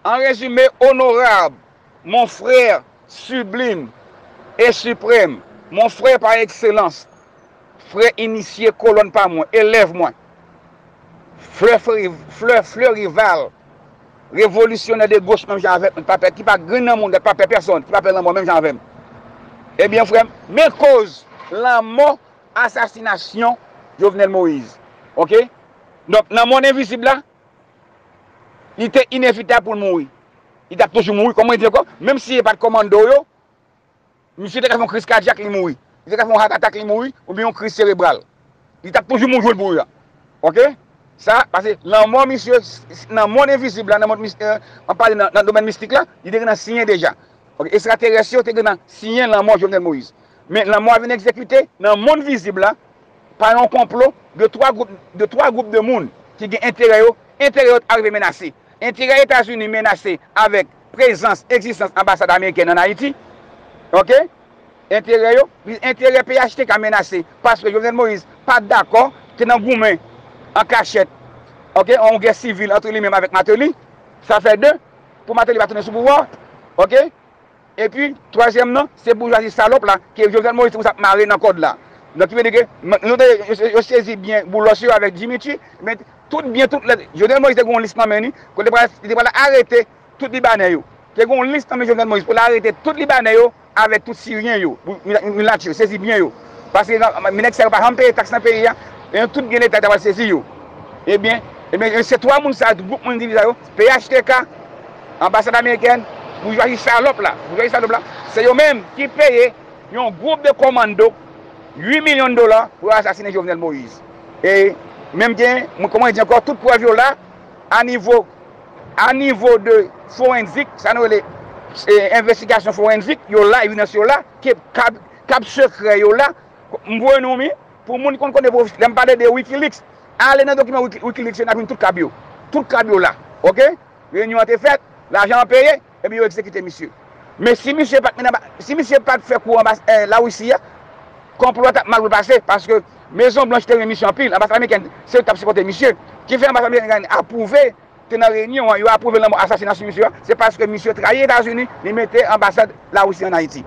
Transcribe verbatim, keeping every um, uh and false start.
En résumé, honorable, mon frère sublime et suprême, mon frère par excellence, frè inisye, kolòn pa mwen, elèv mwen, Fleur Fleury, Fleur Fleurival, revolisyonè de goch menm jan avèk mwen, ki pa pè, ki pa grenn nan mond, ki pa pè pèsonn, ki pa pè lanmò menm jan avè m. Ebyen, frè m, men koz lanmò, asasinasyon Jovenel Moïse. Oke? Donk, nan mond envizib la, li te inevitab pou l mouri. Li t ap toujou mouri, kòman li di ankò? Menm si e pa t kòmando yo, misye te ka fè yon kriz kadyak, li mouri. Li te ka fè yon heart attack, li mouri, oubyen yon kriz serebral. Li t ap toujou mouri jou l mouri a. Oke? Sa, paske lanmò misye, nan mond envizib la, nan mond mis-, euh, an pale nan, nan domèn mistik la, li te gentan siyen deja. Oke? Ekstraterès yo te gentan siyen lanmò Jovenel Moïse. Men lanmò a vin egzekite nan mond vizib la, pa yon konplo de twa gwoup, de twa gwoup de moun ki gen enterè yo, enterè yo t arive menase. Enterè Etazini menase avèk prezans, egzistans anbasad amerikèn ann Ayiti. Oke? Enterè yo, enterè P H T K menase, paske Jovenel Moïse pa t dakò, te nan goumen an kachèt, oke, yon gè sivil antre li menm avèk Martelly. Sa fè de, pou Martelly pa tounen sou pouvwa, oke? Epi, twazyèm nan, se boujwazi salòp la, ke Jovenel Moïse te konsa ap mare nan kòd la. Donk, ki vle di ke, m-, nou te, yo, yo sezi byen Boulos yo avèk Dimitri, men tout byen, tout lè, Jovenel Moïse te gen yon lis nan men li, kote li te pral, li te pral arete tout Libanè yo. Te gen yon lis nan men Jovenel Moïse pou l arete tout Libanè yo avèk tout Siryen yo, milat yo, sezi byen yo. Paske, men nèg sa yo pa janm peye taks nan peyi a, e tout byen Leta yo ta pral sezi yo. Ebyen, ebyen, se twa moun sa, gwoup moun endividi sa yo, P H T K, anbasad amerikèn, boujwazi salòp la, boujwazi salòp la, se yo menm ki peye yon gwoup de kòmando uit milyon dola pou yo asasinen Jovenel Moïse. E menm gen, mwen, kòman di ankò, tout prèv yo la, a nivo, a nivo de forenzik, sa nou rele, e, envestigasyon forenzik, yo la, evidans yo la, ke kab, kab sekrè yo la, m voye nou, wi, pou moun ki konn konnen, lè m pale de Wikileaks, ale nan dokiman Wiki-, Wikileaks yo, n ap jwenn tout kab yo. Tout kab yo la, oke? Reyinyon an te fèt, lajan an peye, epi yo egzekite misye. Men si misye pa t mennen anba, si misye pa t fè kou anba, eh, Larisi a, konplo a t ap mal pou l pase, paske Mezon Blanch te renmen misye anpil, anbasad amerikèn, se yo ki t ap sipòte misye. Ki fè anbasad amerikèn apwouve, te nan reyinyon an, yo apwouve lanmò, asasinasyon misye a, se paske misye trayi Etazini, li mete anbasad Larisi ann Ayiti.